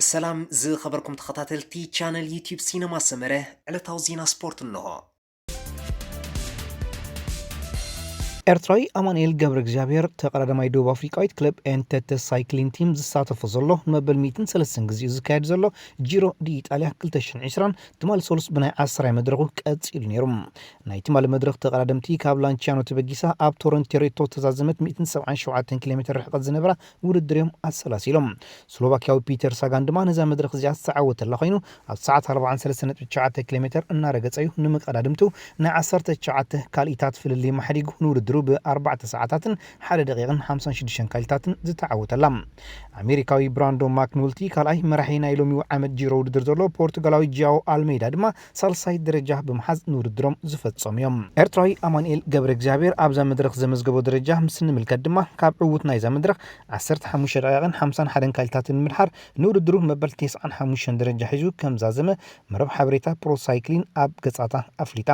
ሰላም ዝኸበርኩም ተኸታተልቲ ቻነል ዩቲዩብ ሲነማ ሰመረ፣ ዕለታዊ ዜና ስፖርት እንሆ። ኤርትራዊ ኣማኑኤል ገብረ እግዚኣብሔር፣ ተቐዳዳማይ ደቡብ ኣፍሪቃዊት ክለብ ኤንተተ ሳይክሊን ቲም ዝሳተፎ ዘሎ ንመበል ሚእትን ሰለስተን ግዜኡ ዝካየድ ዘሎ ጂሮ ዲ ኢጣልያ ክልተ ሽሕን ዕስራን ትማሊ ሰሉስ ብናይ ዓስራይ መድረኹ ቀጺሉ ነይሩ። ናይ ትማሊ መድረኽ ተቐዳደምቲ ካብ ላንቺያኖ ተበጊሳ ኣብ ቶሮንቶ ሬቶ ተዛዘመት ሚእትን ሰብዓን ሸውዓተን ኪሎ ሜትር ርሕቀት ዝነበራ ውድድር እዮም ኣሰላሲሎም። ስሎቫኪያዊ ፒተር ሳጋን ድማ ነዛ መድረኽ እዚኣ ዝተዓወተላ ኮይኑ፣ ኣብ ሰዓት ኣርባዓን ሰለስተን ነጥቢ ትሽዓተ ኪሎ ሜትር እናረገጸ እዩ ንምቀዳድምቱ ናይ ዓሰርተ ትሽዓተ ካልኢታት ፍልልይ ማሕዲጉ ንውድድሩ ብኣርባዕተ ሰዓታትን ሓደ ደቂቕን ሓምሳን ሽዱሽተን ካልኢታትን ዝተዓወተላ። ኣሜሪካዊ ብራንዶ ማክኑልቲ ካልኣይ፣ መራሒ ናይ ሎሚ ዓመት ጂሮ ውድድር ዘሎ ፖርቱጋላዊ ጂያኦ ኣልሜዳ ድማ ሳልሳይ ደረጃ ብምሓዝ ንውድድሮም ዝፈጸሙ እዮም። ኤርትራዊ ኣማኑኤል ገብረ እግዚኣብሔር ኣብዛ መድረኽ ዘመዝገቦ ደረጃ ምስ እንምልከት ድማ፣ ካብ ዕዉት ናይዛ መድረኽ ዓሰርተ ሓሙሽተ ደቂቕን ሓምሳን ሓደን ካልኢታትን ንምድሓር ንውድድሩ መበል ተስዓን ሓሙሽተን ደረጃ ሒዙ ከም ዛዘመ መረብ ሓበሬታ ፕሮ ሳይክሊን ኣብ ገጻታ ኣፍሊጣ።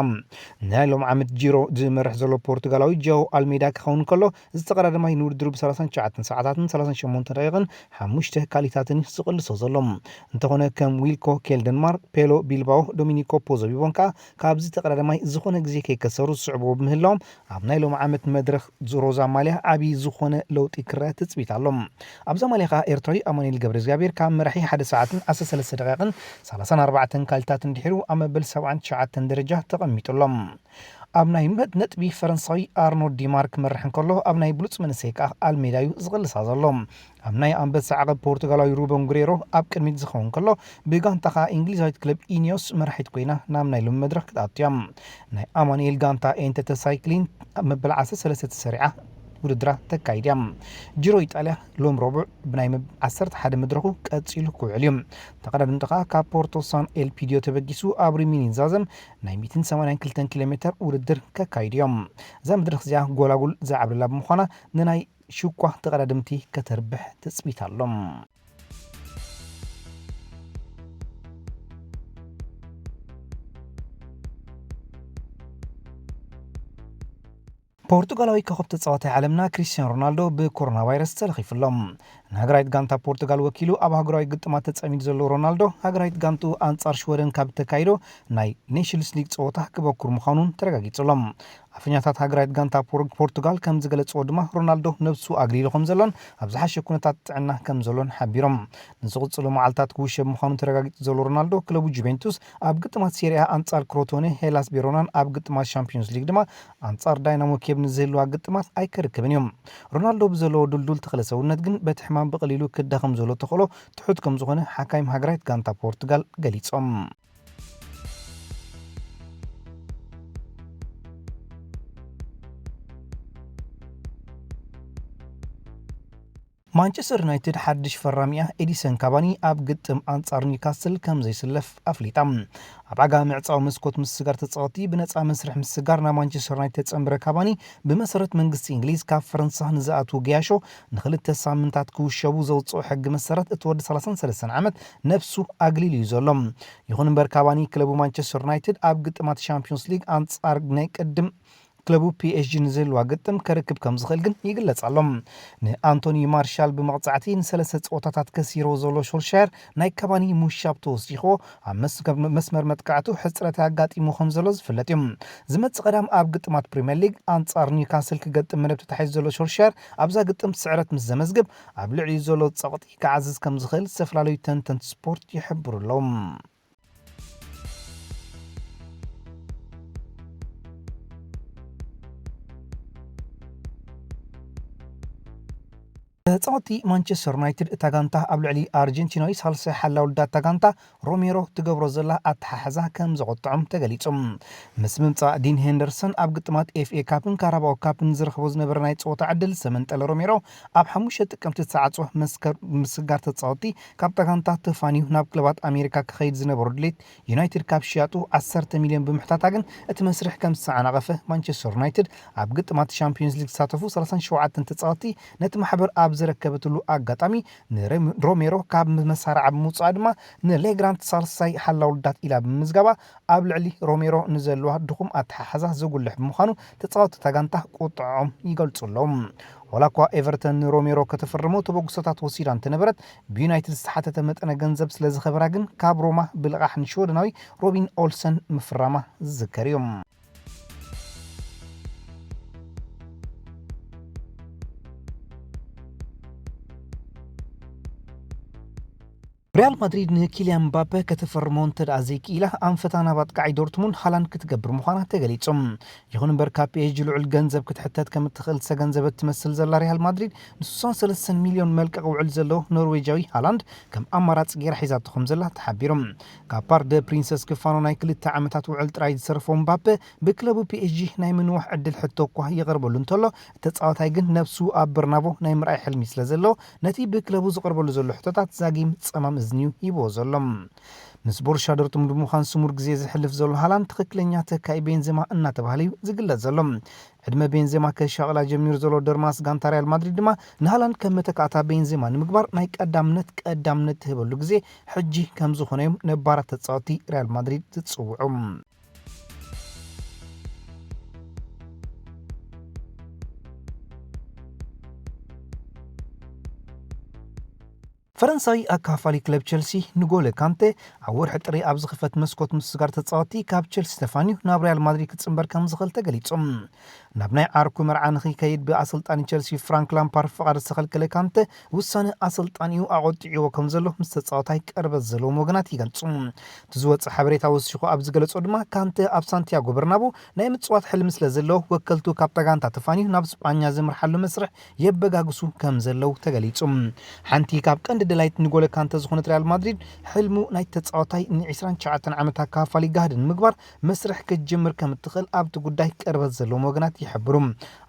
ናይ ሎም ዓመት ጂሮ ዝመርሕ ዘሎ ፖርቱጋላዊ ጃኦ ኣልሜዳ ክኸውን ከሎ፣ ዝተቐዳደማይ ንውድድሩ ብ ሰላሳን ትሽዓተን ሰዓታትን ሰላሳን ሸሞንተን ደቂቕን ሓሙሽተ ካልኢታትን ዝቕልሶ ዘሎ። እንተኾነ፣ ከም ዊልኮ ኬልደንማር፣ ፔሎ ቢልባኦ፣ ዶሚኒኮ ፖዞ ቢቦን ከኣ ካብዚ ተቐዳዳማይ ዝኾነ ግዜ ከይከሰሩ ዝስዕብዎ ብምህላዎም፣ ኣብ ናይ ሎም ዓመት መድረኽ ሮዛ ማልያ ዓቢ ዝኾነ ለውጢ ክረአ ትጽቢት ኣሎ። ኣብዛ ማልያ ከኣ ኤርትራዊ ኣማኑኤል ገብረ እግዚኣብሔር ካብ መራሒ ሓደ ሰዓትን ዓሰርተ ሰለስተ ደቂቕን ሰላሳን ኣርባዕተን ካልኢታትን ድሒሩ ኣብ መበል ሰብዓን ትሽዓተን ደረጃ ተቐሚጡ ኣሎ። ኣብ ናይ መት-፣ ነጥቢ ፈረንሳዊ ኣርኖልድ ዲማር ክመርሕ እንከሎ፣ ኣብ ናይ ብሉጽ መንእሰይ ከኣ ኣልሜዳ እዩ ዝቕልሳ ዘሎ። ኣብ ናይ ኣንበሳ ዓቐብ ፖርቱጋላዊ ሩበን ጉሬሮ ኣብ ቅድሚት ዝኸውን ከሎ፣ ብጋንታ ከኣ እንግሊዛዊት ክለብ ኢኒዮስ መራሒት ኮይና ናብ ናይ ሎሚ መድረኽ ክትኣቱ እያ። ናይ ኣማኑኤል ጋንታ ኤንተተ ሳይክሊን ኣብ መበል ዓሰርተ ሰለስተ ተሰሪዓ ውድድራ ተካይድ እያ። ጂሮ ኢጣልያ ሎም ረቡዕ ብናይ መብ-፣ ዓሰርተ ሓደ መድረኹ ቀጺሉ ክውዕል እዩ። ተቐዳድምቲ ከኣ ካብ ፖርቶ ሳን ኤልፒዲዮ ተበጊሱ ኣብ ሪሚኒ ዛዘም ናይ ሚእትን ሰማንያን ክልተን ኪሎ ሜትር ውድድር ከካይዱ እዮም። እዛ መድረኽ እዚኣ ጎላጉል ዝዓብለላ ብምዃና፣ ንናይ ሽኳ ተቐዳደምቲ ከተርብሕ ትጽቢት ኣሎ። ፖርቱጋላዊ ኮኸብ ተጻዋታይ ዓለምና ክሪስቲያኖ ሮናልዶ ብኮሮና ቫይረስ ተለኺፉ ኣሎ። ንሃገራዊት ጋንታ ፖርቱጋል ወኪሉ ኣብ ኣህጉራዊ ግጥማት ተጸሚዱ ዘሎ ሮናልዶ፣ ሃገራዊት ጋንቱ ኣንጻር ሽወደን ካብ እተካይዶ ናይ ኔሽንስ ሊግ ጸወታ ክበኩር ምዃኑን ተረጋጊጹ ኣሎ። ኣፈኛታት ሃገራዊት ጋንታ ፖር-፣ ፖርቱጋል ከም ዝገለጽዎ ድማ፣ ሮናልዶ ነብሱ ኣግሊሉ ከም ዘሎን ኣብ ዝሓሸ ኩነታት ጥዕና ከም ዘሎን ሓቢሮም። ንዝቕጽሉ መዓልታት ክውሸብ ምዃኑ ተረጋጊጹ ዘሎ ሮናልዶ፣ ክለቡ ጁቬንቱስ ኣብ ግጥማት ሴሪኣ ኣንጻር ክሮቶኔ፣ ሄላስ ቬሮናን ኣብ ግጥማት ሻምፒዮንስ ሊግ ድማ ኣንጻር ዳይናሞ ኬብ ንዝህልዋ ግጥማት ኣይከርክብን እዩ። ሮናልዶ ብዘለዎ ድልዱል ተኽለ ሰውነት ግን በቲ ሕማም ብቐሊሉ ክዳኸም ዘሎ ተኽእሎ ትሑት ከም ዝኾነ ሓካይም ሃገራዊት ጋንታ ፖርቱጋል ገሊጾም። ማንቸስተር ዩናይትድ ሓድሽ ፈራሚኣ ኤዲሰን ካቫኒ ኣብ ግጥም ኣንጻር ኒውካስል ከም ዘይስለፍ ኣፍሊጣ። ኣብ ዓጋ ምዕጻው መስኮት ምስጋር ተጻወቲ ብነጻ መስርሕ ምስጋር ናብ ማንቸስተር ዩናይትድ ተጸንበረ ካቫኒ፣ ብመሰረት መንግስቲ እንግሊዝ ካብ ፈረንሳ ንዝኣትዉ ገያሾ ንኽልተ ሳምንታት ክውሸቡ ዘውጽኦ ሕጊ መሰረት፣ እቲ ወዲ ሰላሳን ሰለስተን ዓመት ነብሱ ኣግሊሉ እዩ ዘሎ። ይኹን እምበር፣ ካቫኒ ክለቡ ማንቸስተር ዩናይትድ ኣብ ግጥማት ሻምፒዮንስ ሊግ ኣንጻር ናይ ቅድም ክለቡ ፒኤስጂ ንዝህልዋ ግጥም ከርክብ ከም ዝኽእል ግን ይግለጽ ኣሎ። ንኣንቶኒ ማርሻል ብመቕጻዕቲ ንሰለስተ ጸወታታት ከሲርዎ ዘሎ ሾልሻየር፣ ናይ ካቫኒ ሙሻብ ተወሲኽዎ ኣብ መስ-፣ መስመር መጥቃዕቱ ሕጽረት ኣጋጢሙ ከም ዘሎ ዝፍለጥ እዩ። ዝመጽእ ቀዳም ኣብ ግጥማት ፕሪምየር ሊግ ኣንጻር ኒውካስል ክገጥም መደብ ተታሒዙ ዘሎ ሾልሻየር፣ ኣብዛ ግጥም ስዕረት ምስ ዘመዝግብ፣ ኣብ ልዕሊኡ ዘሎ ጸቕጢ ክዓዝዝ ከም ዝኽእል ዝተፈላለዩ ተንተንቲ ስፖርት ይሕብሩ ኣለዉ። ተጻወቲ ማንቸስተር ዩናይትድ፣ እታ ጋንታ ኣብ ልዕሊ ኣርጀንቲናዊ ሳልሳይ ሓላው ልዳት እታ ጋንታ ሮሜሮ ትገብሮ ዘላ ኣተሓሕዛ ከም ዘቖጥዖም ተገሊጹ። ምስ ምምጻእ ዲን ሄንደርሰን ኣብ ግጥማት ኤፍኤ ካፕን ካራባኦ ካፕን ዝረኽቦ ዝነበረ ናይ ጸወታ ዕድል ዝተመንጠለ ሮሜሮ፣ ኣብ ሓሙሽተ ጥቅምቲ ዝተዓጽወ መስከር-፣ ምስጋር ተጻወቲ ካብታ ጋንታ ተፋንዩ ናብ ክለባት ኣሜሪካ ክኸይድ ዝነበሮ ድሌት ዩናይትድ ካብ ሽያጡ ዓሰርተ ሚልዮን ብምሕታታ ግን፣ እቲ መስርሕ ከም ዝተዓናቐፈ ማንቸስተር ዩናይትድ ኣብ ግጥማት ሻምፒዮንስ ሊግ ዝሳተፉ ሰላሳን ሸውዓተን ተጻወቲ ነቲ ማሕበር ኣብ ዝረከበትሉ ኣጋጣሚ ንሮሜሮ ካብ መሳርዓ ብምውፅኣ ድማ ንሌግራንት ሳልሳይ ሓላው ልዳት ኢላ ብምምዝጋባ ኣብ ልዕሊ ሮሜሮ ንዘለዋ ድኹም ኣተሓሕዛ ዘጉልሕ ብምዃኑ ተፃወትቲ እታ ጋንታ ቁጥዖም ይገልፁ ኣለዉ። ዋላ እኳ ኤቨርተን ንሮሜሮ ከተፍርሞ ተበግሶታት ወሲዳ እንተነበረት ብዩናይትድ ዝተሓተተ መጠነ ገንዘብ ስለዝኸበራ ግን ካብ ሮማ ብልቓሕ ንሽወደናዊ ሮቢን ኦልሰን ምፍራማ ዝዝከር እዩ። ሪያል ማድሪድ ንኪልያን ምባፔ ከተፈርሞ እንተ ደኣ ዘይክኢላ ኣንፈታ ናብ ኣጥቃዓይ ዶርትሙንድ ሃላንድ ክትገብር ምዃና ተገሊጹ። ይኹን እምበር ካብ ፒኤስጂ ልዑል ገንዘብ ክትሕተት ከም እትኽእል ዝተገንዘበት ትመስል ዘላ ሪያል ማድሪድ ን63 ሚልዮን መልቀቕ ውዕል ዘለዎ ኖርዌጃዊ ሃላንድ ከም ኣማራጺ ገይራ ሒዛቶ ከም ዘላ ተሓቢሩ። ካብ ፓርክ ደ ፕሪንሰስ ክፋኖ ናይ ክልተ ዓመታት ውዕል ጥራይ ዝተረፎ ምባፔ ብክለቡ ፒኤስጂ ናይ ምንዋሕ ዕድል ሕቶ እኳ ይቐርበሉ እንተሎ፣ እቲ ተጻዋታይ ግን ነብሱ ኣብ በርናቦ ናይ ምርኣይ ሕልሚ ስለ ዘሎ፣ ነቲ ብክለቡ ዝቐርበሉ ዘሎ ሕቶታት ዛጊም ጸማም እዝኒ'ዩ ሂብዎ ዘሎ። ምስ ቦሩሻ ዶርትሙንድ ብምዃን ስሙር ግዜ ዘሕልፍ ዘሎ ሃላንድ ትኽክለኛ ተካኢ ቤንዜማ እናተባህለ እዩ ዝግለጽ ዘሎ። ዕድመ ቤንዜማ ከሻቕላ ጀሚሩ ዘሎ ደርማስ ጋንታ ሪያል ማድሪድ ድማ ንሃላንድ ከም መተካእታ ቤንዜማ ንምግባር ናይ ቀዳምነት ቀዳምነት ትህበሉ ግዜ ሕጂ ከም ዝኾነ እዮም ነባራት ተጻወቲ ሪያል ማድሪድ ዝጽውዑ። ፈረንሳዊ ኣካፋሊ ክለብ ቸልሲ ንጎለ ካንተ ኣብ ወርሒ ጥሪ ኣብ ዝኽፈት መስኮት ምስጋር ተጻወቲ ካብ ቸልሲ ተፋንዩ ናብ ሪያል ማድሪድ ክጽንበር ከም ዝኽእል ተገሊጹ። ናብ ናይ ዓርኩ መርዓ ንኽይከይድ ብኣሰልጣኒ ቸልሲ ፍራንክ ላምፓርድ ፍቓድ ዝተኸልከለ ካንተ ውሳነ ኣሰልጣኒኡ ኣቖጢዕዎ ከም ዘሎ ምስ ተጻዋታይ ቅርበት ዘለዎም ወገናት ይገልጹ። እቲ ዝወጽእ ሓበሬታ ወሲኹ ኣብ ዝገለጾ ድማ ካንተ ኣብ ሳንቲያጎ በርናቡ ናይ ምጽዋት ሕልሚ ስለ ዘለዎ ወከልቱ ካብ ተጋንታ ተፋንዩ ናብ ስጳኛ ዝምርሓሉ መስርሕ የበጋግሱ ከም ዘለዉ ተገሊጹ። ሓንቲ ካብ ቀንዲ ደላይት ንጎለ ካንተ ዝኾነት ሪያል ማድሪድ ሕልሙ ናይ ተጻዋታይ ን29 ዓመት ኣካፋሊ ጋህዲ ንምግባር መስርሕ ክትጅምር ከም እትኽእል ኣብቲ ጉዳይ ቅርበት ዘለዎም ወገናት ይሕብሩ።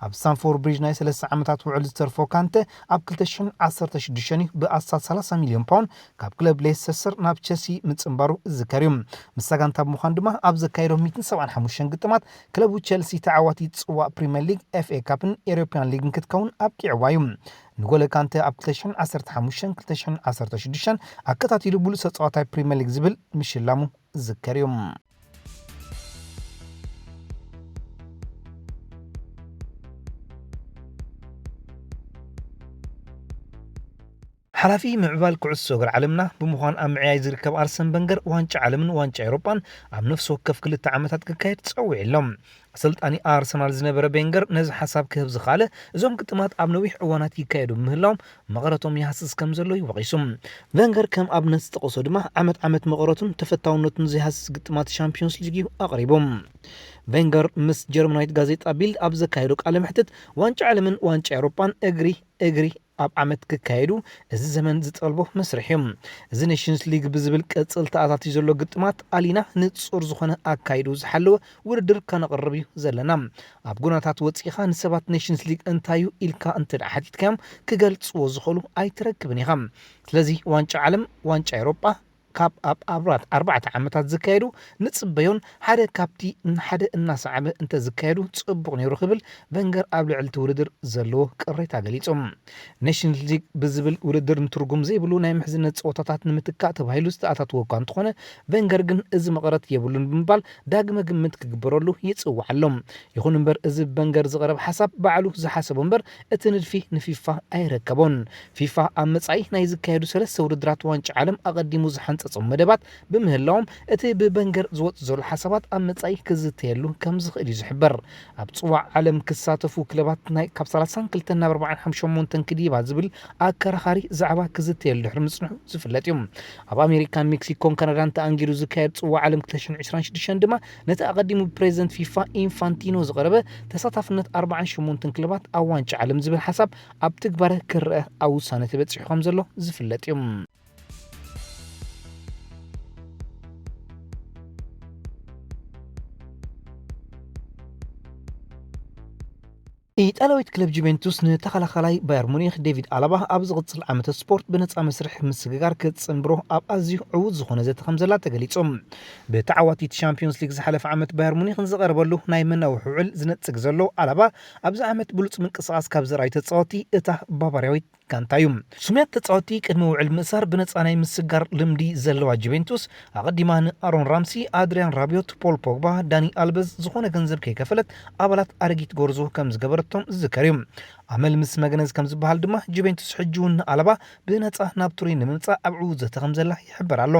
ኣብ ስታንፎርድ ብሪጅ ናይ ሰለስተ ዓመታት ውዕል ዝተርፎ ካንተ ኣብ ክልተ ሽሕን ዓሰርተ ሽዱሽተን እዩ ብኣስታት ሰላሳ ሚልዮን ፓውንድ ካብ ክለብ ሌስተር ናብ ቸልሲ ምጽንባሩ ዝዝከር እዩ። ምስ ሳጋንታ ብምዃን ድማ ኣብ ዘካየዶ ሚእትን ሰብዓን ሓሙሽተን ግጥማት ክለቡ ቸልሲ ተዓዋቲ ጽዋእ ፕሪምየር ሊግ፣ ኤፍኤ ካፕን ኤሮፕያን ሊግን ክትከውን ኣብቂዕዋ እዩ። ንጎለ ካንተ ኣብ ክልተ ሽሕን ዓሰርተ ሓሙሽተን ክልተ ሽሕን ዓሰርተ ሽዱሽተን ኣከታቲሉ ብሉጽ ተጻዋታይ ፕሪምየር ሊግ ዝብል ምሽላሙ ዝዝከር እዩ። ሓላፊ ምዕባል ኩዕሶ እግሪ ዓለምና ብምዃን ኣብ ምዕያይ ዝርከብ ኣርሰን በንገር ዋንጫ ዓለምን ዋንጫ ኤውሮጳን ኣብ ነፍሲ ወከፍ ክልተ ዓመታት ክካየድ ጸዊዑ ኣሎ። ኣሰልጣኒ ኣርሰናል ዝነበረ ቤንገር ነዚ ሓሳብ ክህብ ዝኸኣለ እዞም ግጥማት ኣብ ነዊሕ እዋናት ይካየዱ ምህላዎም መቐረቶም ይሃስስ ከም ዘሎ እዩ ወቒሱ። ቬንገር ከም ኣብነት ዝጠቐሶ ድማ ዓመት ዓመት መቐረቱን ተፈታውነቱን ዘይሃስስ ግጥማት ሻምፒዮንስ ሊግ እዩ ኣቕሪቡ። ቬንገር ምስ ጀርመናዊት ጋዜጣ ቢልድ ኣብ ዘካየዶ ቃለ መሕትት ዋንጫ ዓለምን ዋንጫ ኤውሮጳን እግሪ እግሪ ኣብ ዓመት ክካየዱ እዚ ዘመን ዝጠልቦ መስርሕ እዩ። እዚ ኔሽንስ ሊግ ብዝብል ቅጽል ተኣታትዩ ዘሎ ግጥማት ኣሊና ንጹር ዝኾነ ኣካይዱ ዝሓለወ ውድድር ከነቕርብ እዩ ዘለና። ኣብ ጎናታት ወጺኻ ንሰባት ኔሽንስ ሊግ እንታይ እዩ ኢልካ እንተ ደኣ ሓቲትካዮም ክገልጽዎ ዝኽእሉ ኣይትረክብን ኢኻ። ስለዚ ዋንጫ ዓለም፣ ዋንጫ ኤውሮጳ ካብ ኣብ ኣብራት ኣርባዕተ ዓመታት ዝካየዱ ንጽበዮን ሓደ ካብቲ ንሓደ እናሰዓበ እንተ ዝካየዱ ጽቡቕ ነይሩ ክብል ቨንገር ኣብ ልዕሊ እቲ ውድድር ዘለዎ ቅሬታ ገሊጹ። ኔሽንስ ሊግ ብዝብል ውድድር ንትርጉም ዘይብሉ ናይ ምሕዝነት ጸወታታት ንምትካእ ተባሂሉ ዝተኣታተወ እኳ እንተኾነ፣ ቨንገር ግን እዚ መቐረት የብሉን ብምባል ዳግመ ግምት ክግበረሉ ይጽውዕ ኣሎ። ይኹን እምበር፣ እዚ ብቨንገር ዝቐረበ ሓሳብ ባዕሉ ዝሓሰቦ እምበር፣ እቲ ንድፊ ንፊፋ ኣይረከቦን። ፊፋ ኣብ መጻኢ ናይ ዝካየዱ ሰለስተ ውድድራት ዋንጫ ዓለም ኣቐዲሙ ዝሓንጸጾም መደባት ብምህላዎም፣ እቲ ብቨንገር ዝወጽእ ዘሎ ሓሳባት ኣብ መጻኢ ክዝተየሉ ከም ዝኽእል እዩ ዝሕበር። ኣብ ጽዋዕ ዓለም ክሳተፉ ክለባት ናይ ካብ ሰላሳን ክልተን ናብ ኣርባዓን ሓሙሽተን ክድይባ ዝብል ኣከራኻሪ ዛዕባ ክዝተየሉ ድሕሪ ምጽንሑ ዝፍለጥ እዩ። ኣብ ኣሜሪካን ሜክሲኮን ካናዳን ተኣንጊዱ ዝካየድ ጽዋዕ ዓለም ክልተ ሽሕን ዕስራን ሽዱሽተን ድማ ነቲ ኣቐዲሙ ብፕሬዚደንት ፊፋ ኢንፋንቲኖ ዝቐረበ ተሳታፍነት ኣርባዓን ሸሞንተን ክለባት ኣብ ዋንጫ ዓለም ዝብል ሓሳብ ኣብ ትግባረ ክረአ ኣብ ውሳነ ተበጺሑ ከም ዘሎ ዝፍለጥ እዩ። ኢጣልያዊት ክለብ ጁቬንቱስ ንተኸላኻላይ ባየር ሙኒክ ዴቪድ ኣላባ ኣብ ዝቕጽል ዓመተ ስፖርት ብነጻ መስርሕ ምስግጋር ክትጽንብሮ ኣብ ኣዝዩ ዕዉት ዝኾነ ዘተ ከም ዘላ ተገሊጹ። ብተዓዋቲት ሻምፒዮንስ ሊግ ዝሓለፈ ዓመት ባየር ሙኒክ ንዝቐረበሉ ናይ መናውሒ ውዕል ዝነጽግ ዘሎ ኣላባ፣ ኣብዚ ዓመት ብሉጽ ምንቅስቓስ ካብ ዘርኣዩ ተጻወቲ እታ ባቫርያዊት ጋንታ እዩ። ስሙያት ተጻወትቲ ቅድሚ ውዕል ምእሳር ብነጻ ናይ ምስጋር ልምዲ ዘለዋ ጁቬንቱስ ኣቐዲማ ንኣሮን ራምሲ፣ ኣድሪያን ራቢዮት፣ ፖል ፖግባ፣ ዳኒ ኣልበዝ ዝኾነ ገንዘብ ከይከፈለት ኣባላት ኣረጊት ጎርዞ ከም ዝገበረቶም ዝዝከር እዩ። ኣመል ምስ መግነዝ ከም ዝበሃል ድማ ጁቬንቱስ ሕጂ እውን ንኣለባ ብነጻ ናብ ቱሪን ንምምጻእ ኣብ ዕዉት ዘተ ከም ዘላ ይሕበር ኣሎ።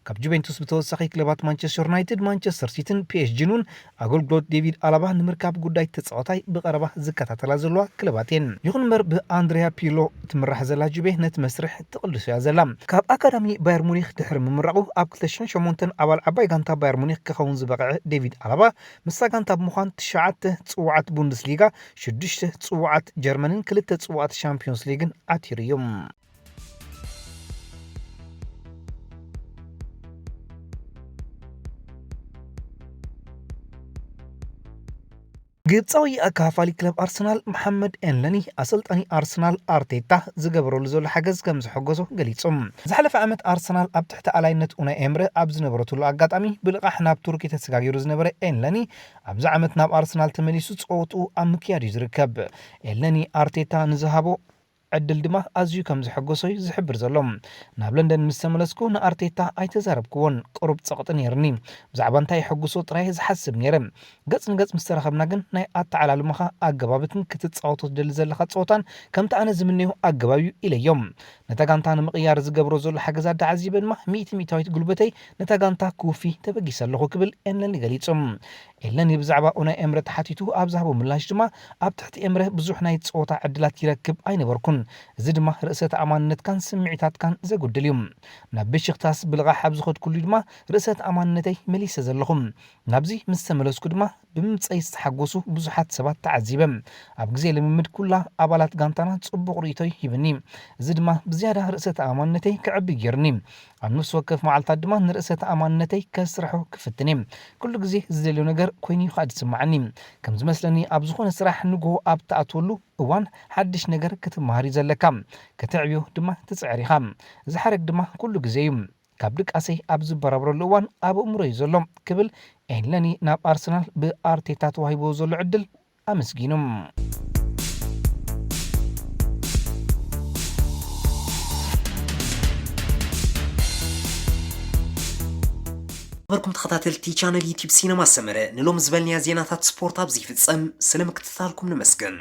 ካብ ጁቬንቱስ ብተወሳኺ ክለባት ማንቸስተር ዩናይትድ፣ ማንቸስተር ሲቲን ፒኤስጂን እውን ኣገልግሎት ዴቪድ ኣላባ ንምርካብ ጉዳይ ተጻዋታይ ብቐረባ ዝከታተላ ዘለዋ ክለባት እየን። ይኹን እምበር ብኣንድሪያ ፒርሎ ትምራሕ ዘላ ጁቬ ነቲ መስርሕ ትቕልሶ እያ ዘላ። ካብ ኣካዳሚ ባየር ሙኒክ ድሕሪ ምምራቑ ኣብ ክልተ ሽሕን ሸሞንተን ኣባል ዓባይ ጋንታ ባየር ሙኒክ ክኸውን ዝበቕዐ ዴቪድ ኣላባ ምስታ ጋንታ ብምዃን ትሽዓተ ጽዋዓት ቡንደስሊጋ፣ ሽዱሽተ ጽዋዓት ጀርመንን ክልተ ጽዋዓት ሻምፒዮንስ ሊግን ዓቲሩ እዩ። ግብፃዊ ኣካፋሊ ክለብ ኣርሰናል መሓመድ ኤንለኒ ኣሰልጣኒ ኣርሰናል ኣርቴታ ዝገበረሉ ዘሎ ሓገዝ ከም ዘሐጎሶ ገሊጹ። ዝሓለፈ ዓመት ኣርሰናል ኣብ ትሕቲ ኣላይነት ኡናይ ኤምረ ኣብ ዝነበረትሉ ኣጋጣሚ ብልቓሕ ናብ ቱርኪ ተሰጋጊሩ ዝነበረ ኤንለኒ ኣብዚ ዓመት ናብ ኣርሰናል ተመሊሱ ጸወትኡ ኣብ ምክያድ እዩ ዝርከብ። ኤንለኒ ኣርቴታ ንዝሃቦ ዕድል ድማ ኣዝዩ ከም ዘሐጎሶ እዩ ዝሕብር ዘሎ። ናብ ለንደን ምስ ተመለስኩ ንኣርቴታ ኣይተዛረብክዎን፣ ቁሩብ ጸቕጢ ነይርኒ። ብዛዕባ እንታይ የሐጉሶ ጥራይ ዝሓስብ ነይረ። ገጽ ንገጽ ምስ ተራኸብና ግን ናይ ኣተዓላልማኻ ኣገባብትን ክትጻወቶ ትደሊ ዘለኻ ጸወታን ከምቲ ኣነ ዝምነዮ ኣገባብ እዩ ኢለዮም። ነታ ጋንታ ንምቕያር ዝገብሮ ዘሎ ሓገዝ ኣተዓዚበ ድማ ሚእቲ ሚእታዊት ጉልበተይ ነታ ጋንታ ክውፊ ተበጊሰ ኣለኹ ክብል ኤንለኒ ገሊጹ። ኤንለኒ ብዛዕባ ኡናይ ኤምረ ተሓቲቱ ኣብ ዝሃቦ ምላሽ ድማ ኣብ ትሕቲ ኤምረ ብዙሕ ናይ ጸወታ ዕድላት ይረክብ ኣይነበርኩን። እዚ ድማ ርእሰ ተኣማንነትካን ስምዒታትካን ዘጉድል እዩ። ናብ ቤሽክታስ ብልቓሕ ኣብ ዝኸድኩሉ ድማ ርእሰ ተኣማንነተይ መሊሰ ዘለኹ። ናብዚ ምስ ተመለስኩ ድማ ብምምጸይ ዝተሓጎሱ ብዙሓት ሰባት ተዓዚበ። ኣብ ግዜ ልምምድ ኩላ ኣባላት ጋንታና ጽቡቕ ርእይቶይ ሂብኒ። እዚ ድማ ብዝያዳ ርእሰ ተኣማንነተይ ክዕቢ ገይርኒ። ኣብ ነፍሲ ወከፍ መዓልታት ድማ ንርእሰ ተኣማንነተይ ከስርሖ ክፍትን እየ። ኩሉ ግዜ ዝደልዮ ነገር ኮይኑ እዩ ከኣ ዝስምዓኒ። ከም ዝመስለኒ ኣብ ዝኾነ ስራሕ ንግሆ ኣብ ትኣትወሉ እዋን ሓድሽ ነገር ክትመሃር እዩ ዘለካ። ከተዕብዮ ድማ ትጽዕር ኢኻ። እዚ ሓረግ ድማ ኩሉ ግዜ እዩ። ካብ ድቃሰይ ኣብ ዝበራብረሉ እዋን ኣብ ኣእምሮ እዩ ዘሎ ክብል ኤንለኒ ናብ ኣርሰናል ብኣርቴታ ተዋሂብዎ ዘሎ ዕድል ኣመስጊኑ። ነበርኩም ተኸታተልቲ ቻነል ዩቲዩብ ሲነማ ሰመረ፣ ንሎም ዝበልንያ ዜናታት ስፖርት ኣብዚ ይፍጸም። ስለ ምክትታልኩም ነመስግን።